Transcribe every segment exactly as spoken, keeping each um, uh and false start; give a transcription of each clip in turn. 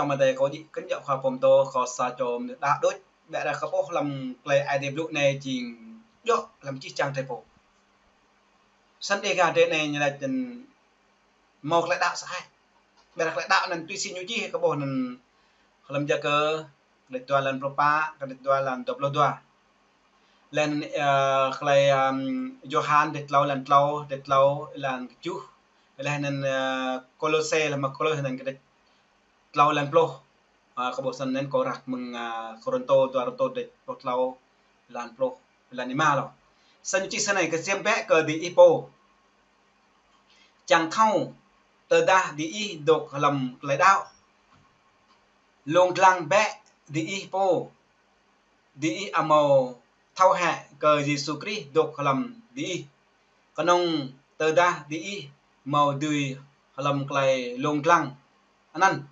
Amăng adai kâo djik kơnjăp khua pơtô, kâo sa čô mơnuih đaŏ đôč, ƀiădah kâo ƀuh hlăm klei Ơi Adai blŭ anai jing djŏ hlăm čih čang tơpô. Snăn Dega drei anai ñu laĭ anăn mâo klei đaŏ sơăi. Ƀiădah klei đaŏ anăn tui si ñu čih kâo ƀuh anăn hlăm Yakơ, kdrêč dua lan pluh pă, kdrêč dua lan dua pluh dua. Laih anăn, ơ, klei, ơ, Yôhan kdrêč tlâo lan tlâo, kdrêč tlâo lan kjuh. Laih anăn, ơ, Kôlôse, hlăm Kôlôse anăn kdrêč tlâo lan pluh. Ơ, kâo ƀuh snăn anăn kâo răk mơ̆ng, ơ, Kôrantô, dua Kôrantô kdrêč pluh tlâo lan pluh, lan êma lŏ. Snăn ñu čih snei: Ksiêm bĕ kơ diih pô, čang thâo tơdah diih dôk hlăm klei đaŏ. Lông dlăng bĕ diih pô, diih amâo thâo hĕ kơ Yêsu Krist dôk hlăm diih, kơnơ̆ng tơdah diih mâo dưi hlăm klei lông dlăng anăn.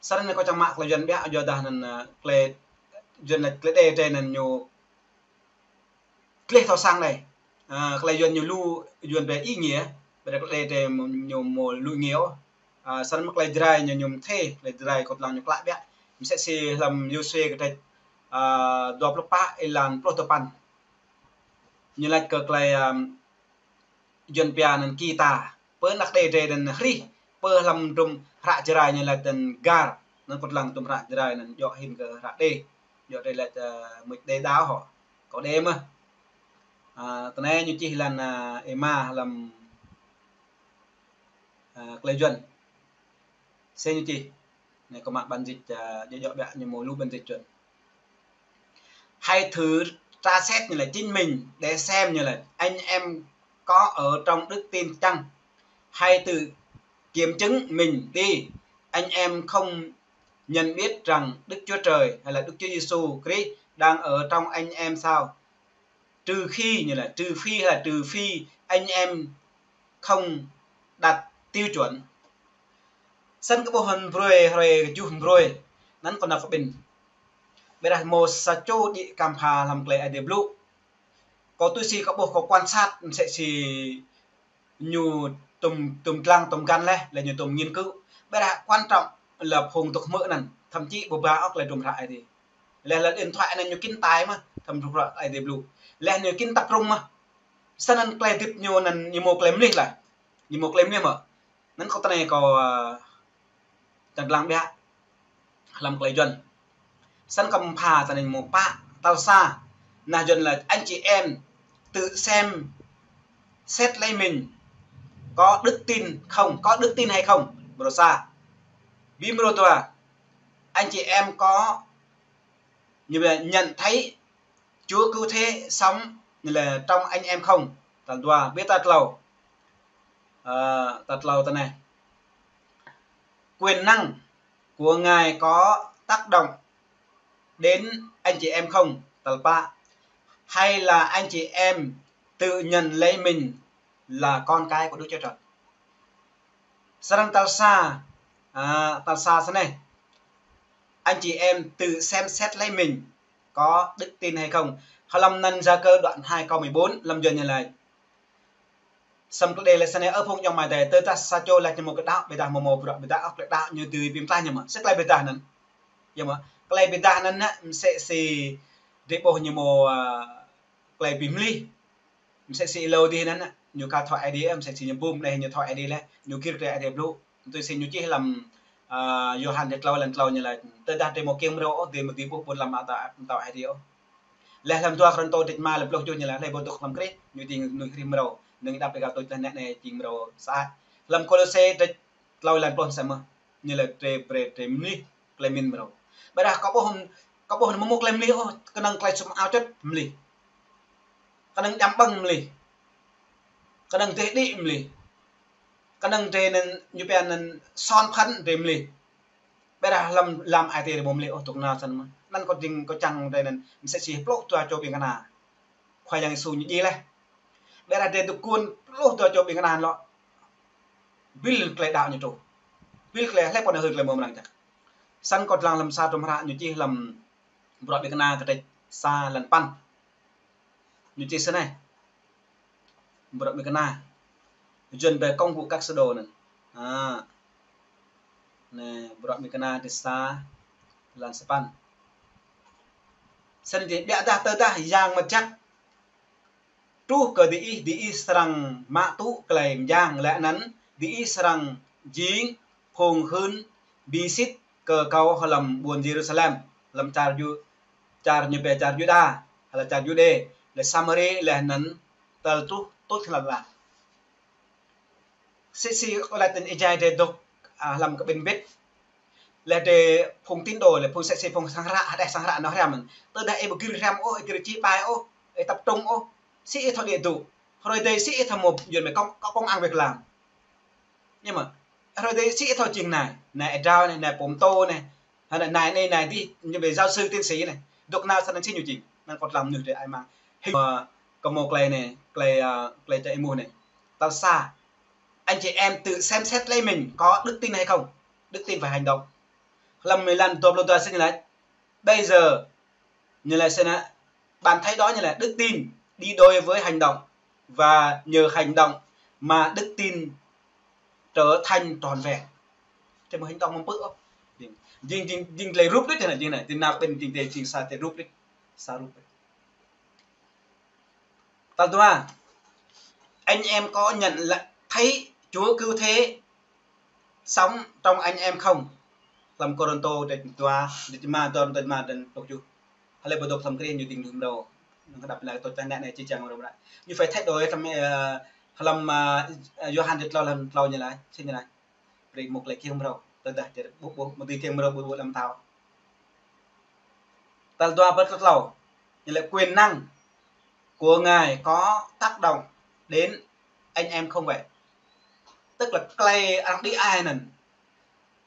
Snăn anăn kâo čang mă klei Yuăn ƀiă, yua dah anăn, ơ, klei Yuăn lač klei Ơi Adai drei anăn ñu gleh thâo săng đei. Ơ, klei Yuăn ñu lu, Yuăn brei ý nghĩa, ƀiădah klei Ơi Adai drei ñu mâo lu ý nghĩa ôh. Ơ, snăn mơ̆ klei Jrai ñu, ñu mthê, klei Jrai kâo dlăng ñu klă ƀiă. Msĕ si hlăm Yôsuê kdrêč, ơ, dua pluh pă, êlan pluh dua păn. Ñu lač kơ klei, ơ, Yuăn pia anăn kita. Pơ anăk Ơi Adai drei anăn hrih, pơ hlăm hdruôm hră Jrai ñu lač anăn gar. Anăn kâo dlăng hdruôm hră Jrai anăn djŏ hĭn kơ hră Ơi Adai. Djŏ drei lač, ơ, mưč Ơi Adai đaŏ hŏ. Kâo đei mơh. Ơ, tơ anei ñu čih lan, ơ, êma hlăm, ơ, klei Yuăn. Snei ñu čih. Anei kâo mă bản dịch, ơ, djŏ djŏ ƀiă ñu mâo lu bản dịch Yuăn. Hãy thử tra xét, ñu lač, chính mình để xem, ñu lač, anh em có ở trong đức tin chăng. Hãy tự kiểm chứng mình đi. Anh em không nhận biết rằng Đức Chúa Trời hay là Đức Chúa Giêsu Christ đang ở trong anh em sao? Trừ khi, nghĩa là trừ phi, hay là trừ phi anh em không đạt tiêu chuẩn. Snăn kâo ƀuh anăn brơi, hrơi kjuh brơi. Anăn kâo nao kơ ƀĭn. Ƀiădah mâo sa čô djik kăm pha hlăm klei Ơi Adai blŭ. Kâo tui si kâo ƀuh, kâo quan sát msĕ si ñu tŭm, tŭm dlăng, tŭm găn laih, laih ñu tŭm nghiên cứu. Ƀiădah quan trọng là phung dôk hmư̆ anăn, thậm chí ƀu ba ôh klei hdruôm hră Ơi Adai. Laih lĕ điện thoại anăn ñu kin tai mơh, hdruôm hră Ơi Adai blŭ. Laih ñu kin tăp rŭng mơh. Snăn klei hdĭp ñu anăn ñu mâo klei mlih lah. Ñu mâo klei mlih mơh. Anăn kâo tơ anei kâo, ơ, čang dlăng ƀiă hlăm klei Yuăn. Snăn kâo pha tơ anei mâo pă, tal sa. Nah, Yuăn lač anh chị em tự xem xét lấy mình có đức tin không, có đức tin hay không. Mrô sa. Ƀiă mrô dua. Anh chị em có, như là, nhận thấy Chúa cứu thế sống là trong anh em không? Tal dua, ƀiădah tal tlâo. Ơ, tal tlâo tơ anei. Quyền năng của Ngài có tác động đến anh chị em không? Tal pă. Hay là anh chị em tự nhận lấy mình là con cái của Đức Chúa Trời? Snăn tal sa, ơ, tal sa snei. Anh chị em tự xem xét lấy mình có đức tin hay không? Hlăm anăn Yakơ đoạn hai câu mười bốn, hlăm Yuăn ñu lač. Săm klei Ơi Adai lač snei, ơ phung ayŏng amai adei, tơdah sa čô lač ñu mâo klei đaŏ, ƀiădah mâo mâo bruă ƀiădah ôh, klei đaŏ ñu dưi bi mtlaih ñu mơh. Sĭt klei ƀiădah anăn. Yơh mơh. Klei ƀiădah anăn, sĭt si drei ƀuh ñu mâo, ơ, klei bi mlih. Msĕ si êlâo dih anăn, ñu ka thâo Ơi Adai, msĕ si ñu bum anei ñu thâo Ơi Adai laih, ñu gir klei Ơi Adai blŭ. Tui si ñu čih hlăm, ơ, Yôhan kdrêč tlâo lan tlâo ñu lač, tơdah drei mâo kiăng mrâo ôh, drei mâo dưi ƀuh ƀuôn ala mtao, mtao Ơi Adai ôh. Laih hlăm dua Kôrantô kdrêč êma lan pluh kjuh ñu lač, hlei pô dôk hlăm Krist, ñu jing mơnuih hrih mrâo, nơ̆ng êđăp êgăl tuč laih, nĕ anei jing mrâo sơăi. Hlăm Kôlôse kdrêč tlâo lan pluh sa mơh, ñu lač drei brei, drei mlih klei mĭn mrâo. Ƀiădah kâo ƀuh, kâo ƀuh mâo mâo klei mlih ôh, kơnơ̆ng klei sum ao čŭt mlih. Kơnơ̆ng djăm ƀơ̆ng mlih. Kơnơ̆ng dêh đĭ mlih. Kơnơ̆ng drei anăn ñu pia anăn son phăn drei mlih. Ƀiădah hlăm, hlăm ai tiê drei ƀu mlih ôh, dôk nao snăn mơh. Anăn kâo jing kâo čang drei anăn msĕ si pluh dua čô ƀing kơna Khua Yang Yêsu ñu djiê laih. Ƀiădah drei dôk guôn pluh dua čô ƀing kơna lŏ. Bil klei đaŏ ñu truh. Bil klei hlei pô nao hưn klei mrâo mrang jăk. Snăn kâo dlăng hlăm sa hdruôm hră ñu čih hlăm Bruă Ƀing Kơna kdrêč sa lan păn. Ñu čih snei. Bruă Ƀing Kơna. Yuăn brei công vụ các sứ đồ anăn. Ha. Anai, bruă Mi kơna dêh sa, lan sapăn. Snăn jing biă dah tơdah Yang Mngăt Jăk truh kơ diih, diih srăng mă tŭ klei mjang, leh anăn diih srăng jing phung hưn bi sĭt kơ kâo hlăm ƀuôn Yêrusalem, hlăm čar Yu-, čar ñu pia čar Yuđa, hlăm čar Yuđê, leh Samari, leh anăn tơl truh tuč hlăm ala. Sĭt si ôh lĕ tin êjai drei dôk, a, hlăm kƀĭn bĭt. Leh drei phung tín đồ, leh phung sĭt si phung sang hră, hđeh sang hră nao hriăm. Tơdah ih ƀu gir hriăm ôh, ih gir čih ƀai ôh, ih tập trung ôh, si ih thâo đĭ dŭ. Hrơi dih si ih thâo mâo yuăn mơ̆ công, công, công ăn việc làm. Nhưng mà hrơi dih si ih thâo jing nai, nai êa drao anai, nai pô mtô anai, hă, nai, nai anei, nai adih, ñu ƀu giáo sư, tiến sĩ anai. Dôk nao snăn si ñu jing. Năng kơ tlam mnuih drei ai mang. Hĭ, a, kơ mâo klei anai, klei, a, klei čang ih êmuh anai. Tal sa, anh chị em tự xem xét lấy mình có đức tin hay không? Đức tin và hành động. Hlăm êlan dua pluh dua snăn ñu lač. Bây giờ, ñu lač snăn, bạn thấy đó như là đức tin đi đôi với hành động và nhờ hành động mà đức tin trở thành trọn vẹn. Drei mâo hành động mơ̆ pơ̆ ôh. Jing, jing, jing, jing klei rup đôč anai, jing anai, ti nao ƀĭn jing tê jing sa tê rup đôč. Sa rup đôč. Tal dua, anh em có nhận là thấy Chúa Cứu Thế sống trong anh em không? Hlăm Kôrantô dua, dua, dua, dua, dua, dua, dua, dua, dua. Hlei pô dôk hlăm Krist ñu ding lu mrâo. Năng kơ đăp lĕ tơ čang anai, anai či čang mrâo mrâo. Ñu phải thay đổi hlăm, ơ, hlăm, ơ, Yôhan dua tlâo, hlăm tlâo ñu lač, si ñu lač. Brei mâo klei kiăng mrâo, tơdah čar ƀuh, ƀuh, mơ̆ dưi kiăng mrâo ƀuh, ƀuh hlăm thâo. Tal dua pluh tlâo, ñu lač quyền năng của Ngài có tác động đến anh em không vậy? Tức là klei arăng đĭ ai anăn,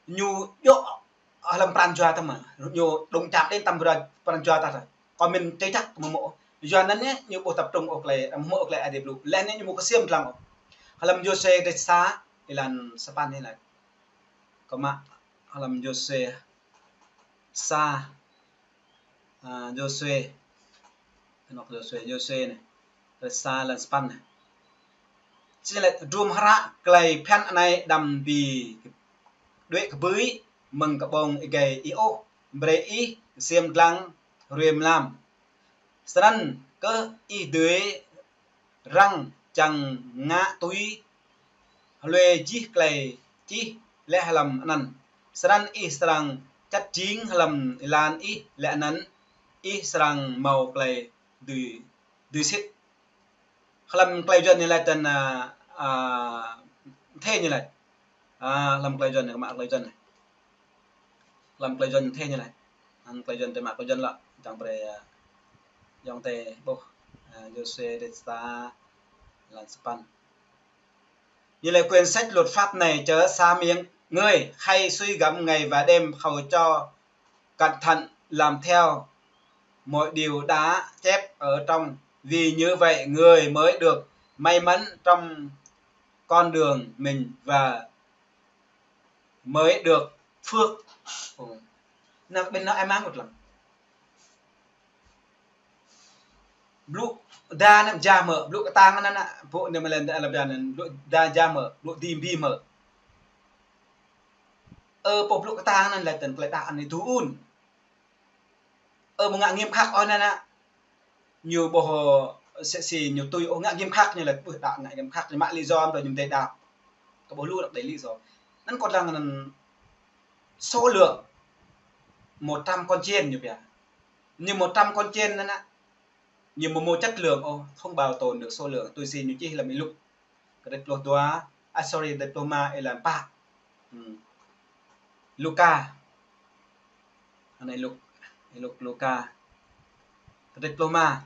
ñu djŏ hlăm pran jua ta mơ̆, ñu đŭng čam đen tăm pran, pran jua ta ta. Kơ mĭn tê čăk mơ̆ mâo. Yua anăn ñu ƀu tập trung ôh klei, mâo ôh klei Aê Diê blŭ. Leh anăn ñu mâo ksiêm dlăng ôh. Hlăm Yôsuê dêh sa, êlan sapăn anei lač. Kơ mă hlăm Yôsuê sa, a, Yôsuê. Anôk Yôsuê, Yôsuê anei. Dêh sa êlan sapăn anei. Si lač: Drôm hră klei bhiăn anei đăm bi đuĕ kbưi mơ̆ng kƀông êgei ih ôh, brei ih ksiêm dlăng hruê mlam. Snăn kơh ih dưi răng čiăng ngă tui hlue jih klei čih leh hlăm anăn. Snăn ih srăng čăt jing hlăm êlan ih leh anăn ih srăng mâo klei dưi, dưi sĭt. Hlăm klei Yuăn ñu lač tăn, a, a, mthê ñu lač. A, hlăm klei Yuăn, kơ mă klei Yuăn anei. Hlăm klei Yuăn mthê ñu lač. Hlăm klei Yuăn tơ mă klei Yuăn lŏ. Čang brei, a, ayŏng adei ƀuh, a, Yôsuê dêh sa êlan sapăn. Như là quyển sách luật pháp này chớ xả miệng người, hãy suy gẫm ngày và đêm, hầu cho cẩn thận làm theo mọi điều đã chép ở trong. Vì như vậy người mới được may mắn trong con đường mình và mới được phước. Ơ. Năng ƀĭn nao ai mang ƀuh lăng. Blŭ da anăn ja mơ̆, blŭ kơtang anăn, anăn, pô anei mơ̆ lĕ anăn, blŭ da ja mơ̆, blŭ di bi mơ̆. Ơ, pô blŭ kơtang anăn lĕ tăn klei đăo anei tŭ ŭn. Ơ, mơ̆ ngă nghiêm khắc ôh anăn, ñu ƀuh, ơ, sĕ si ñu tui ôh ngă nghiêm khắc ñu lĕ, ƀuh đăo ngă nghiêm khắc ñu mă lý do, ƀuh ñu mdei đăo. Kơ ƀuh lu đăo đei lý do. Anăn kơ lăng anăn số lượng một trăm con chiên ñu pia. Ñu một trăm con chiên anăn, ñu mâo, mâo chất lượng ôh, không bảo tồn được số lượng. Tui si ñu čih hlăm Y-Luk. Kdrêč pluh dua, a, sorry, kdrêč pluh ma êlan pă. Hmm. Luka. Anei Y-Luk, Y-Luk, Luka. Kdrêč pluh ma.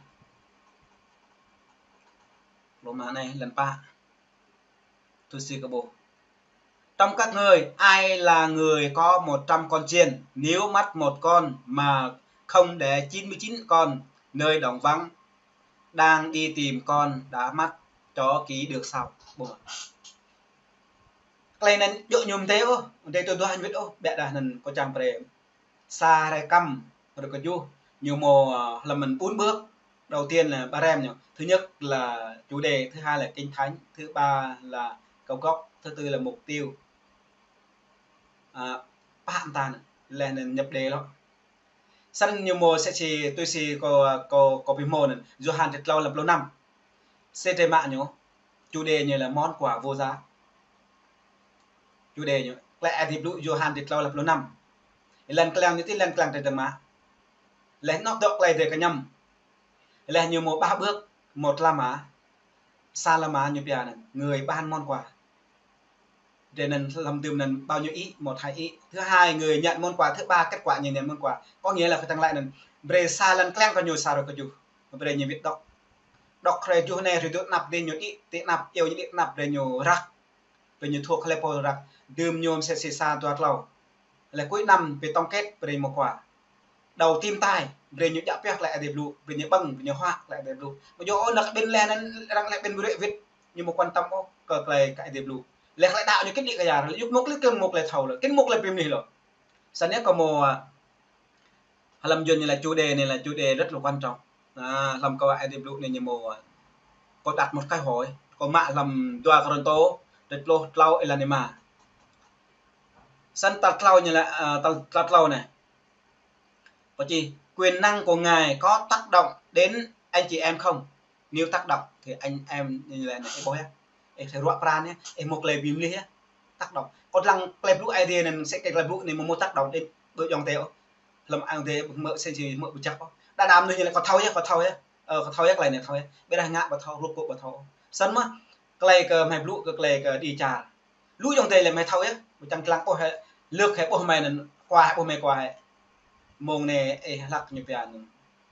Pluh ma anei êlan pă. Tui si kơ ƀuh. Trong các ngươi, ai là người có một trăm con chiên, nếu mất một con mà không để chín mươi chín con nơi đồng vắng, đang đi tìm con đã mất, cho kỹ được sau. Ƀuh. Klei anăn djŏ ñu mdei ôh, mdei tơl duah ñu wĭt ôh, biă dah anăn kơ čang brei. Sa hrơi kăm, hrơi kjuh, ñu mâo, à, hlăm mơ̆n bốn bước. Đầu tiên là ba rem ñu. Thứ nhất là chủ đề, thứ hai là kinh thánh, thứ ba là cầu gốc, thứ tư là mục tiêu. a, pă mơta anŭn, laih anŭn ñăp đe lŏ. Săn ñu mơ̆ sĕ si tui si kâo, kâo, kâo ƀu hmâo anŭn, Yôhan črăn klâo lăm pluh năm. Sĕ drơi mă ñu, chủ đề ñu là món quà vô giá. Chủ đề ñu, Tơlơi Aê Diê Blŭ Yôhan črăn klâo lăm pluh năm. Ih lăng klang ñu tui lăng klang drơi mă. Laih anŭn dŏ tơlơi drơi kơñăm. Laih ñu mơ̆ ƀah ƀơ̆k, mơ̆ tlam mă. Sa lăm mă ñu pia anŭn, người ban món quà. Drơi anŭn lăm dŭm anŭn bao nhiêu ý, một hai ý. Thứ hai, người nhận món quà. Thứ ba, kết quả người nhận món quà. Có nghĩa là kơ tăng lĕ anŭn, brơi sa lăng klang kơ ñu sa rơkâo tơjuh. Brơi ñu wĭt dŏ. Dŏ hrơi tơjuh anai, hrơi tơjuh anăp dih ñu đĭ, ti anăp, iâu ñu đĭ anăp, brơi ñu răk. Brơi ñu thâo hlơi pô răk. Dŭm ñu mơsĕ si sa dua klâo. Laih cuối năm, brơi tổng kết, brơi mơ̆ quà. Đầu tiên tai, brơi ñu djă pioh tơlơi Aê Diê Blŭ, brơi ñu ƀơ̆ng, brơi ñu huă tơlơi Aê Diê Blŭ. Mơ̆ yua ôh anŭn kơ ƀing laih anŭn arăng laih ƀing brơi wĭt, ñu mơ̆ quan tâm ôh kơ tơlơi kơ Aê Diê Blŭ. Laih tơlơi đaŏ ñu kĭn đĭ kơ yar, yua mơ̆ kơ kĭn mơ̆ tơlơi thâo lĕ, kĭn mơ̆ tơlơi ƀing mơnuih lŏ. Săn anai kâo mơ̆, a, hlăm Yuan ñu là chủ đề anai là chủ đề rất là quan trọng. A, hlăm kơ Aê Diê Blŭ anai ñu mơ̆, a, kâo đặt một câu hỏi, kâo mă hlăm dua Kôrintô, črăn pluh klâo êlan rơma. Săn tal klâo ñu là, a, tal, tal klâo anai. Có chứ, quyền năng của Ngài có tác động đến anh chị em không? Nếu tác động thì anh em như là này, ih ƀuh yơh. Ih thâo ruă pran yơh, ih mơ̆ tơlơi ƀing mơnuih yơh. Tác động. Kâo lăng tơlơi blŭ Aê Diê anŭn sĕ kơ tơlơi blŭ anai mơ̆ mơ̆ tác động đến ƀơi ayŏng adơi ôh. Hlăm ayŏng adơi mơ̆ sĕ si mơ̆ ƀu čăk ôh. Đa đa mơnuih ñu lĕ kâo thâo yơh, kâo thâo yơh. Ơ, kâo thâo yơh tơlơi anai thâo yơh. Ƀiădah ngă ƀu thâo, rup kơ ƀu thâo. Săn mơ̆, tơlơi kơ mơnuih blŭ kơ tơlơi kơ đĭ čar. Lu ayŏng adơi lĕ mơnuih thâo yơh, ƀu čang klang ôh hĕ, lơ̆k hĕ ƀuh mơnuih anŭn, kua hĕ ƀuh mơnuih kua hĕ. Mơ̆ng anai ih hlak ñu pia anŭn.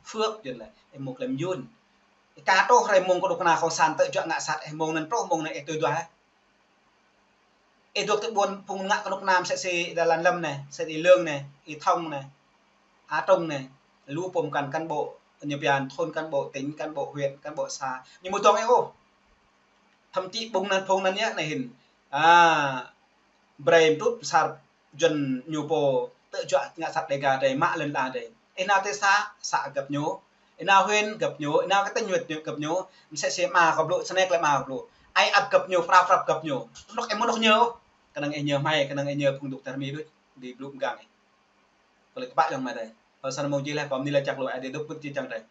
Phước jing lĕ, ih mơ̆ tơlơi mơyun. Ih ka truh hrơi mơ̆ng kơnuk kơna Cộng sản tơjuă ngă sat, ih mơ̆ng anŭn truh mơ̆ng anai ih tui duah hĕ. Ih dŏ ti ƀuôn phung ngă kơnuk kơna mơsĕ si Đà Lạt lăm anai, sĕ si Lương anai, Y Thông anai, A Trung anai, lu pôm kăn cán bộ, ñu pia thôn cán bộ tỉnh, cán bộ huyện, cán bộ xã. Ñu mơ̆ dŏng ih ôh. Thậm chí ƀing anŭn phung anŭn yơh anai hĭn. A, brơi mtrŭt pơsar Yuan ñu pô tơjuă ngă sat Dega drơi mă lŏn ala drơi. Ih nao tơ xã, xã găp ñu. Ih nao huyện găp ñu, ih nao kơ tỉnh huyện găp ñu. Mơsĕ si ama kâo blŭ, săn anai tơlơi ama kâo blŭ. Ai ăt găp ñu, prap prap găp ñu. Anŭn ih mơ̆ anŭn ñu. Kơnơ̆ng ih ñu hmâo, kơnơ̆ng ih ñu phung dŏ tơrmi đôč, đĭ blŭ mơgang ih. Kơ lĕ kơƀah ayŏng amai adơi. Ơ săn mơ̆ng jih laih, pơm anai lĕ čăk lu Aê Diê dŏ pŭt či čang adơi.